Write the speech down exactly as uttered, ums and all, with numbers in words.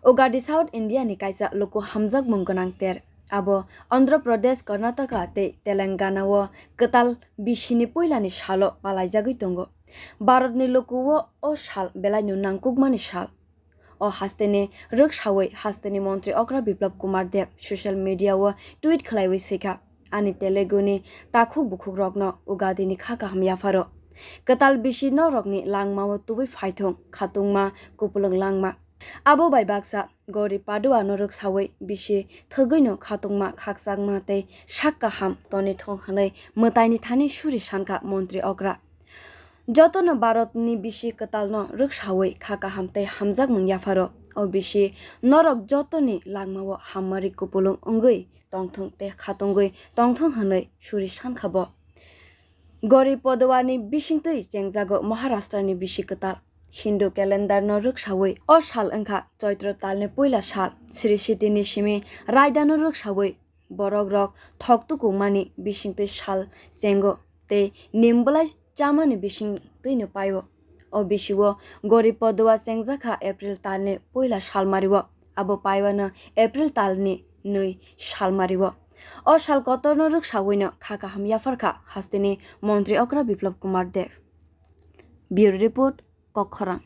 Ugadi South India ni kaisa luku hamjakmung gwnang ter. Abo Andhra Pradesh, Karnataka tei Telangana o kwtal bisini puilani salo palaijagwi tongo. Bharatni luku o o sal belaino nangkukmani sal. O hasteni rwksawi hasteni montri okra Biplab Kumar Deb social media o tweet khlaiwi swikha, "Ani Telugu ni takhuk bukhuk rokno Ugadi ni kha kaham yapharo. Kwtal bisi norokni langma o tubui phaithung, khatungma, kupulung langma." Abo bai baksa Gauri Padua no rwksawi bisi thwgwino khatungma, khakchangma tei sak kaham tonwi thung hwnwi mwtaini thani suri sankha montri okra. Jotono Bharatni bisi kwtalno rwksawi kha kaham tei hamjakmung yapharo. O bisi norok jotoni langmao hammari kupulung wngwi tongthung tei khatungwi tongthung hwnwi suri sankha bo. Gauri Padwani bisingtwi chengjago Maharashtrani bisi kwtal. Hindu calendarno rwksawi o sal wngkha Chaitro talni puila sal. Sri Sitini simi raidano rwksawi borok rok thok tukungmani bisingtwi sal chengo tei nim bwlai chamani bisingtwino paio. O bisio Gauri Padwa chengjakha April talni puila salmario, abo paiwano April talni nwi salmario. O sal kotorno rwksawino kha kaham yapharkha hasteni montri okra Biplab Kumar Deb. Bureau Report, Kokkhorang.